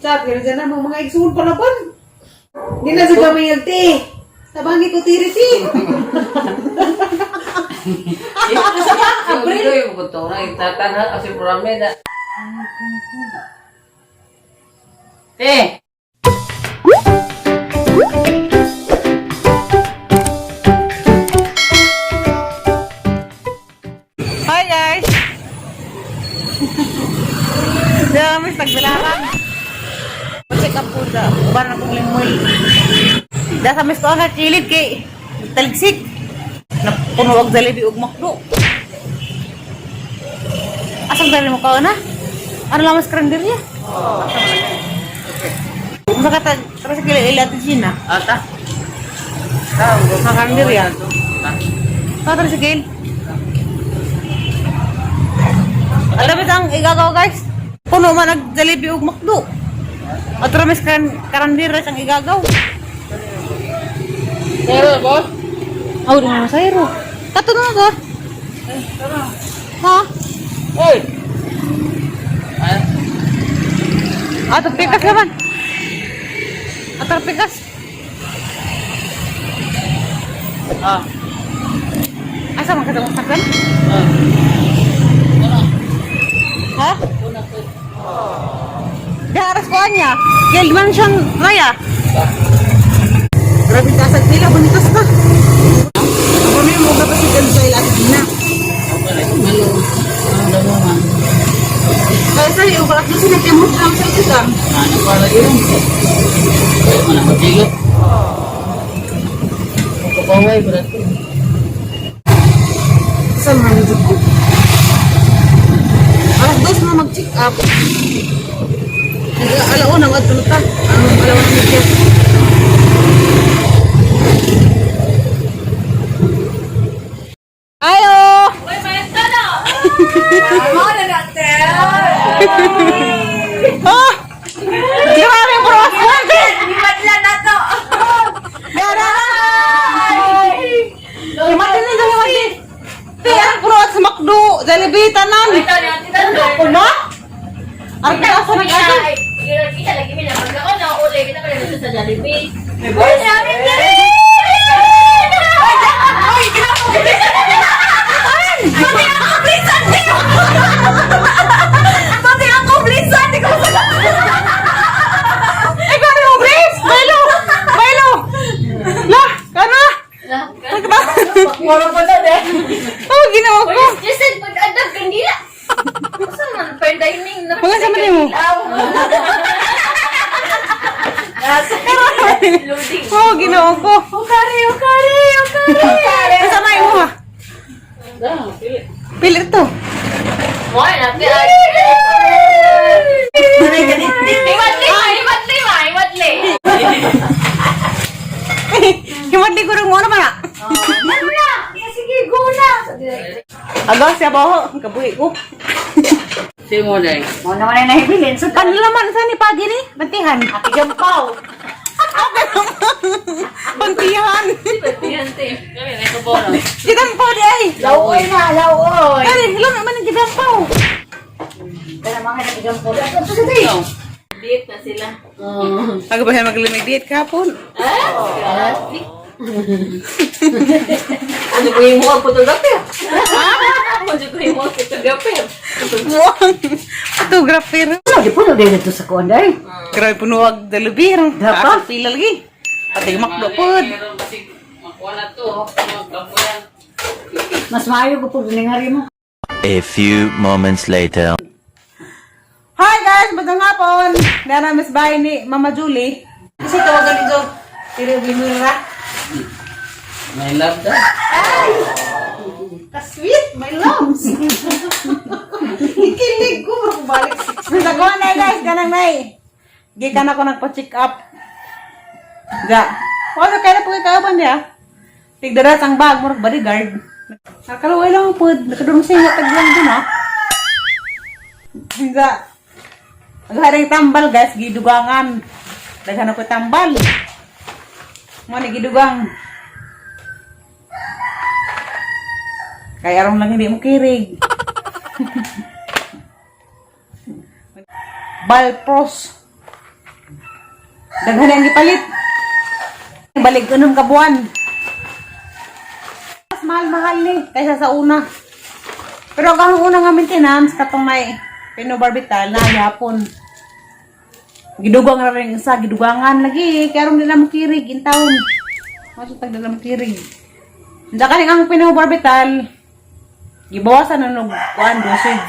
Sabi na dyan ang mga igsuon pa na bon. Di na sa gamay ti. Tabangi ko tiri ti. Asa ba? Abril? Ito yung buto na itatanha kasi programa na. Te! Hi guys! Dami sa tagbilaran. Check up po sa uban na kong limoy. Da sa misto ang kilid kay taligsik. Napuno og Jollibee ug McDo. Asang dali mo ka na? Ano lang mas karinderya? Unsa ka tag tara sa kilid ila Gina? Ata? Sa karinderya. Ta tara sa kilid. Alam mo ang igagaw guys. Puno man nag Jollibee ug McDo. At ramis kan karandira ang igagaw. Pero, boss? Aw, di mo sayro. Kato na ko. Ha? Oy! Ay, Ato pikas naman. Ato pikas. ah, Asa man ka sa sakyan? ah. Wala. Ha? Una ko. Garas ko anya. Gel mansion raya. Grabe ka sa pila bonitos ka. Kami mo ka pa si sa ila na. Malo. Ano mo man? Kaya sa iyo para kasi nagkamot lang sa ito. Ano para yun? Kaya mo na matilot. Kapaway, brad. Sa man jud ko. Alas 2 na mag-check up. Alauna ng adto ta. Ang alauna ng check. Ayo! Uy, maestro na! Ano na, te? Ah! Grabe ang promotion! Himadla na to! Gara! Himatin na himatin! Te, ang pro sa McDo, Jollibee, tanan! Ito na, tita Ako na? Arka asa nag-asa? Kita lagi mi na pagkaon na uli kita pa rin sa Jollibee. Uy, namin na rin! Ay, grabe! Pati ako blisan din! Pati ako blisan! Di ko Ay, grabe mo, Grace! Baylo! Baylo! La! Kana? Nagba? Wala pa na eh. Oh, ginawa ko! Jason, pag-adab kandila! Asa man, fine dining na. Wala sa man mo. Loading. Oh, ginawa ko! Ukari, ukari, ukari! Kasama mo ha? Pili ito. Why not? Himadli, himadli, himadli. Himadli ko rin mo ano ba na? Ano na? Sige, go na. Aga, siya ba ako? Kabuhi ko. Sino mo na Mo naman ay nahibilin. So, Ano laman sa ni Pagi ni? Bantihan. Jampaw. Bantihan. Yan, te. Kami, may kubo na. Gidampaw di ay. Lauoy na, lauoy. Kari, hello naman ang gidampaw. Kaya mga nakijampaw. Ito sa tayo. Diet na sila. Aga ba siya maglimig diet kahapon? Ah? Ano ko yung mga photographer? Ano ko yung mga photographer? Muang. Photographer. Ano, di po na dito sa kuwan day. Grabe punuwag dalubir. Dapat. Pila lagi. Pati makdo pod. Meron kasi makuha na to. Magkapo yan. Mas maayo ko po diningari mo. A few moments later. Hi guys, magandang hapon. Dara Miss Bay ni Mama Julie. Kasi tawagan ni Jo. Tiri blimira. May love da. Ka-sweet, my loves. Ikilig ko, bro, balik. Nagawa na guys, ganang nay. Gikan ako nagpa-check up. Ga. Wala kaya na po kay niya. Tigdara ang bag, murag bodyguard. Nakaluway lang po. Nakadurong sa inyo, taglang dun ah. Ga. Ang haring tambal guys, gidugangan. Daghan ako tambal. Mo ni gidugang. Kaya aron lang hindi mo kirig. Balpros. Daghan ang gipalit. Balik unom ka buwan. Mas mahal-mahal ni kaysa sa una. Pero ang una nga maintenance katong nay penobarbital na gihapon. Gidugang ra rin isa, gidugangan lagi kay aron nila mokirig in town. Maso tag nila mokirig. Unsa kaning ang penobarbital gibawasan na nog kuan dosage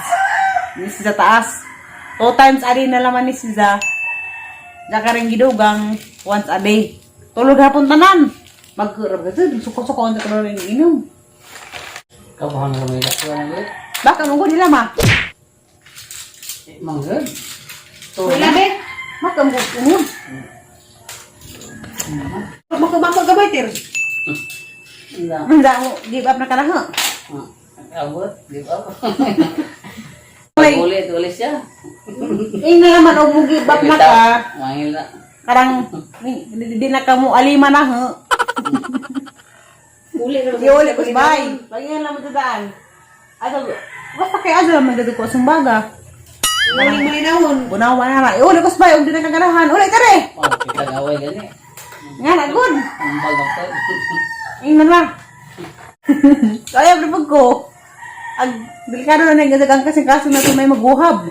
ni sa taas. Two times a day na laman ni Siza. Saka rin gidugang once a day. Tulog hapon tanan. Magkurab ka dun. Suko-suko ang tatlo rin inom. Kabuhan na kami dakwa na gud. Baka mong nila ma. Eh, manggod. To. Wala be. Maka mo inom. Maka maka gabay tir. Wala. Hindi mo give up na ka na ha. Ah, abot, give up. Like, Ulit, ulit siya. eh na naman og mo give up na ka. Mangil na. Karang di, di na ka mo alima na ha. Uli na Di uli ko bye. Pagihan lang mo dadaan. Ato, basta kay ato lang magdadto ko sumbaga. Uli mo linawon. Bunaw man na. Uli ko bye og di na kaganahan. Uli tare. Oh, kita gaway gani. Nga na good. Ang bagak to. Ingnan ma. Kaya bro ko. Ag delikado na nagadagang kasi kaso na may maguhab.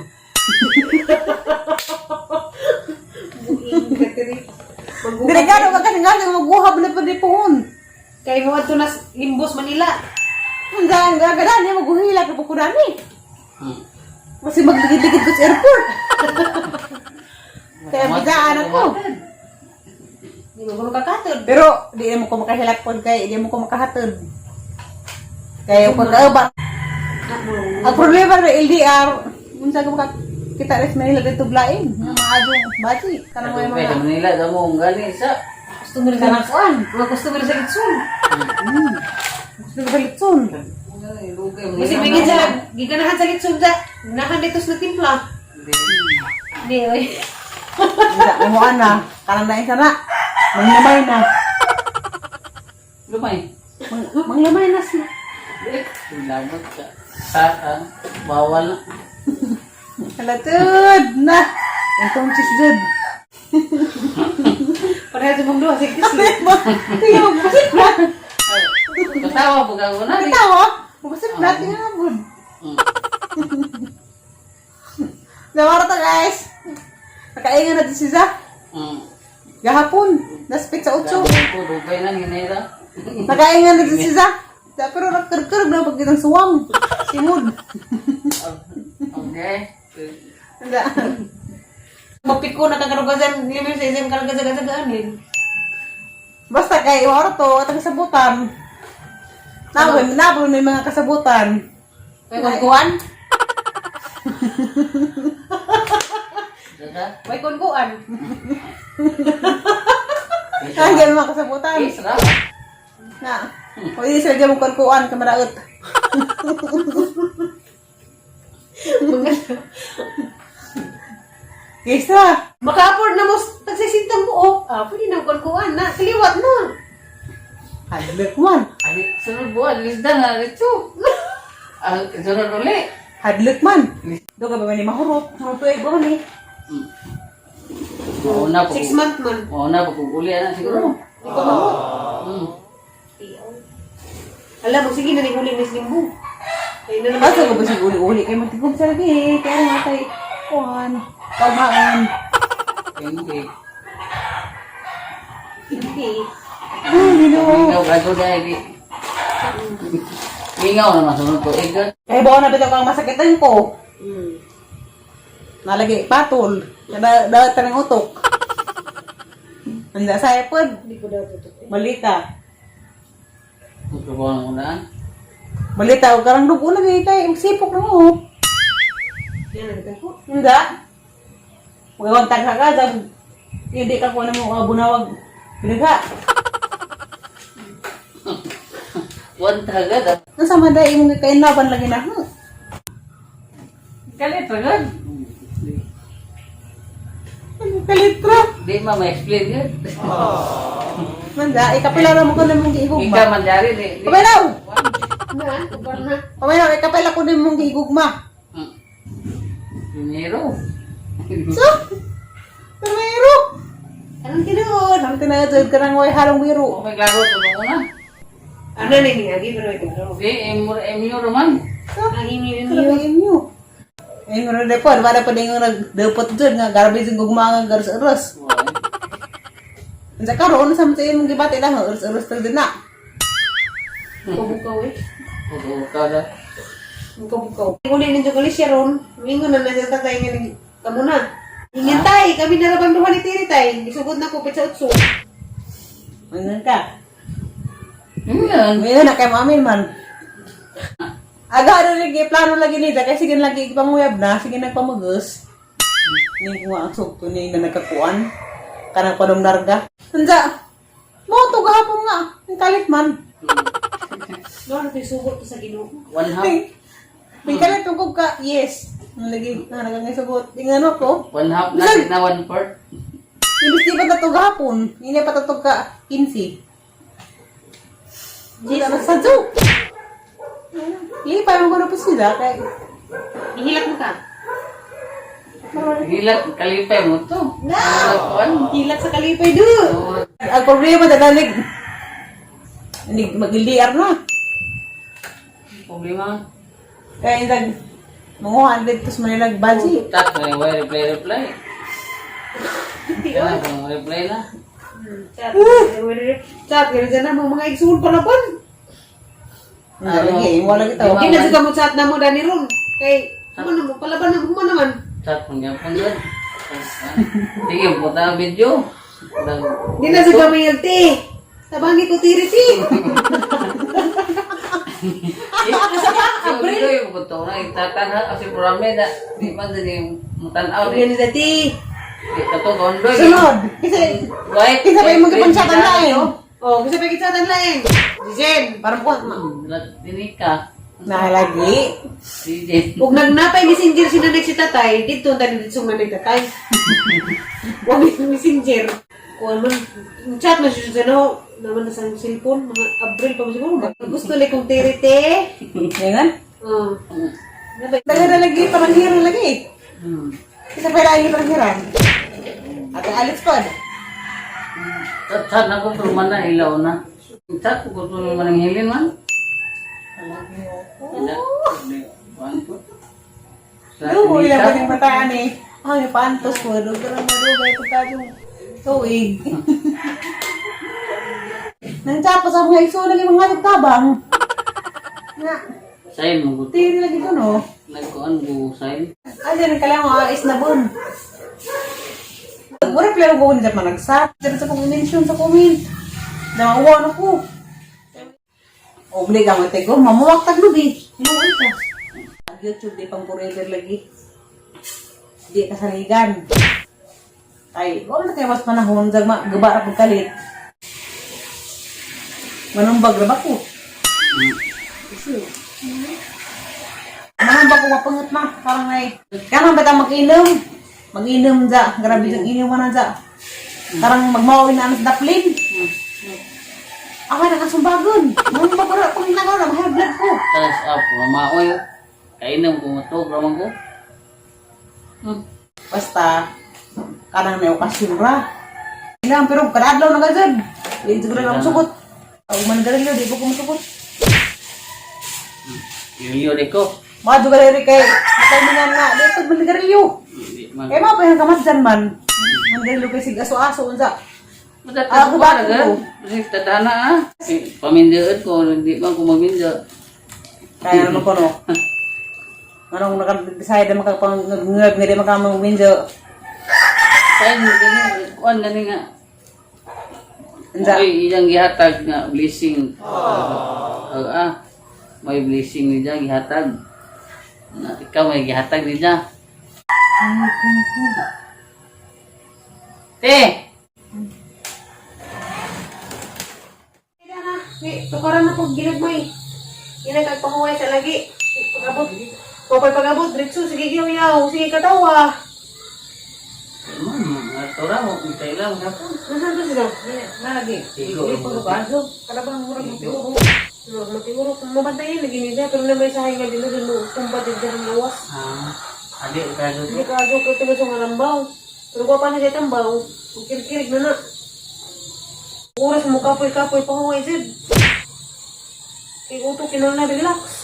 Delikado ka kasi kaso maguhab na pwede pohon. Kay mo adto na Limbos, Manila. Ang gaan gagadan niya maguhila ka po ni. Kasi magdikit-dikit ko sa airport. Kaya bidaan ako. Di mo ko makakatod. Pero di mo ko makahilak pod kay di mo ko makahatod. Kaya pagkaaba. Ang problema sa LDR, unsa ka maka kita res Manila dito blain, nga mga adong baji kanang may Kay mga sa Manila damo ang gani sa. Customer sa kanang kuan. mga customer sa Litsun. Gusto ko sa litson. Kasi bigyan sa giganahan sa Litsun sa nahan dito sa timpla. Di oy. Hindi mo ana, kanang lain sana. Manglamay na. Lumay. Manglamay na siya. Lamot ka. Sa ah, bawal na. Halatod na. Itong cheese jud. Pareha sa mong duha sa kasi. Tingnan mo, basip na. Katawa po ka na. Katawa, basip na tingnan mo. Nawara ta guys. Nakaingan na din si Zah. Gahapon, naspit sa 8. Ko dugay na hinera. Nakaingan na din si Zah. Pero nagkurog-kurog na pag kitang suwang. Simod. Okay. Hindi. Mapiko na kagarugasan, limim sa isang kalagasagasaan eh. Basta kay iwaro to at ang kasabutan. Nabon, nabon may mga kasabutan. May kungkuan? Daga. May kungkuan. Ang mga kasabutan. Isra. Na. O di sila dyan mong kuan kamaraot. Kaysa, Maka-afford na mo tagsisintang buo. Ah, pwede na kungkuan na. Kaliwat na. Hadlok man. Ali sunod buwan lisda na dito. Ah, sunod uli. Hadlok man. Do ka ba man ni mahurot? Mahurot tuig ba man eh. Mauna po. 6 month man. Mauna po kung uli ana siguro. Di ko mahurot. Alam mo, sige na ni huli ni Limbo. Ayun na naman. Basta ko ba siya uli-uli kay magtigom sa lagi eh. Kaya nga tay kuan, kaumaan. Hindi. Hindi. Ay, Ginoo. Mingaw ka ko dahil. Mingaw na masunod ko. Igat. Kaya bawa na bitaw kang masakitan ko. Nalagi patol. Kada dawat ng utok. Anda saya pod. Hindi ko daw totoo. Malita. Magtrabaho na muna. Malita og karang dugo lagi kay sipok na mo. Yan ang ko. Hindi. Magawantag ka ka, hindi ka kuha ng mga bunawag. Binagha. One tagad ah. Nasa maday imong gikainaban lagi na. Kalit agad. Kalitra. Di ma ma-explain yun. Manda, ikapila ra mo ko namong giigugma. Ikaw man dari di. Pamilaw! Na, ubar na. Pamilaw, ikapila ko namong giigugma. Dinero. So, primero. Anong Ang tinuod, ang tinuod ka nang way halong biro. Okay, klaro, tulong ko na. Ano na yung agi pero ito. Okay, emu raman. Ang inyo Ito na inyo. Ay, nga na po, wala pa din yung nagdapot dyan, nga garbage yung gugma nga garos-aros. Sa karoon, sa mga imong gibati lang, aros-aros na din na. Bukaw eh. Bukaw na. Bukaw-bukaw. Uli ninyo ko siya ron. Mingon na na siya tatay nga ning kamo na. Ingan tay, kami narabang duha ni Tiri tay. Gisugod na ko sa utso. Mangan ka. Yan. Ngayon na kay mamin man. Aga ano lagi plano lagi nila kasi sige lagi ipanguyab na, sige nagpamugos. Ni ko ang sugto ni na nagkakuan. Kanang padong narga. Unsa? Mo to gahapon nga. Ang kalit man. No, ano to'y sugot to sa Ginoo. One half. May kalit tungkol ka. Yes. Ang lagi na nagangay sugot. Ingan ako. One half na, di na one part. Imbis di pa tato gahapon. Hindi pa tato ka 15. Wala na sa joke. Lipay mo ko na po sila. Kay, Ihilak mo ka. Hilak, kalipay mo to. No! Ano? Hilak sa kalipay do. Ang problema na nig nig mag-LDR na. Problema. Kaya nag manguha dito sa Manila budget. Tak, may way reply, reply. Kaya kung reply na. Chat. Chat, ganun dyan na mga igsuon pa na pon. Wala lagi, wala kita. Hindi na juga mo chat na mo dani ron. Kay mo na mo palaban na mo naman. Chat mo niya po yun. Sige, punta ang video. Di na juga mo yagti. Tabangi ko tiri ti. Abril. Punta na, itatana kasi programa na. Di man din yung matanaw. Di Ganun dati. di ka to, kondoy. Sunod. Kasi White. kasi pa yung mga pansyatan na eh. Oh, kasi pa kitsa lain. Jen. Parang po Dini ka. na lagi. Sige. Ug nagnapay messenger si nanay si tatay, dito ang dito sa nanay tatay. Huwag yung messenger. Kuan man, chat man siya dyan ako. Naman na sa cellphone, mga Abril pa mo siguro. Gusto lang kong tiri te. Ganyan. Oh. Daghan na lagi parang hirang lagi. Kasi pa lagi parang hirang. Ate Alex pod. Chat na ko, pero man na, ilaw na. Chat ko, gusto mo man ang hilin man. Wala. No, ilang pa yung bataan eh. Ay, pantos ko. Dugo na madugay ko tayo. Tuig. Nang tapos ang mga iso lagi mga tabang. Nga, Sain mo gusto. tiri lagi ko no. Nagkuan ko sain. Ay, dyan kailangan mga is na bun. Mura plano ko nila managsat. Dyan sa kong mention sa comment. Namawa na ko. Obliga mo tego, mamuwak taglubi. Inuwi ka. YouTube di pang forever lagi. Di ka saligan. Ay, wala na kayo mas panahon, jag ma, gaba ra pag kalit. Manumbag ra ba ko? Manumbag ko mapangat na, parang ay. Kanang bata mag-inom. Mag-inom ja, grabe jang inom na ja. Karang magmaoy na ang daplin. Ako na kasumbagon. Manumbag ko ra kung nagaw na mahal blood ko. Tapos up, mamaoy. Kainom ko matog raman ko. Basta kanang may okasyon ra. Ilang pero kada adlaw na gazad. Di siguro lang sugot. Ang manigarilyo di ko kumusugot. Iyo de ko. Mga jugaleri kay kay nga di ko manigarilyo. Di man. Kay mao pa yung kamatjan man. Manigarilyo kay sig aso-aso unsa. Madat Ah, ko ako ba ba ko? Kasi tadhana ah. Eh, Pamindiot ko, hindi man ko mamindio. Kaya naman ko no. Anong naka-decide na makapang-ngab nga di makamang-window. Sain mo gani, kuan gani nga. Unsa? Okay, iyang gihatag nga blessing. Ah, may blessing niya gihatag. Na, ikaw may gihatag niya. Te! Tukaran na po ginagmay. Ina kag pahuway sa lagi. Pagabot. Kapag pagabot, diretso sige giyaw, sige katawa. Man, atora mo kung kailan ka po. Nasaan to sila? Nalagi. Sigo. Di pa ko Kalabang murag mo. No, matiguro kung mabantayan lagi nila pero na may sahay nga dito dun mo tumba dito ang lawas. Ah, adi ka Hindi ka ajo kay tulo sa ngarambaw. Pero ko pa na siya tambaw. Kirig-kirig na na. Oras mo kapoy-kapoy pa ko jud. Kay utok kinahanglan relax.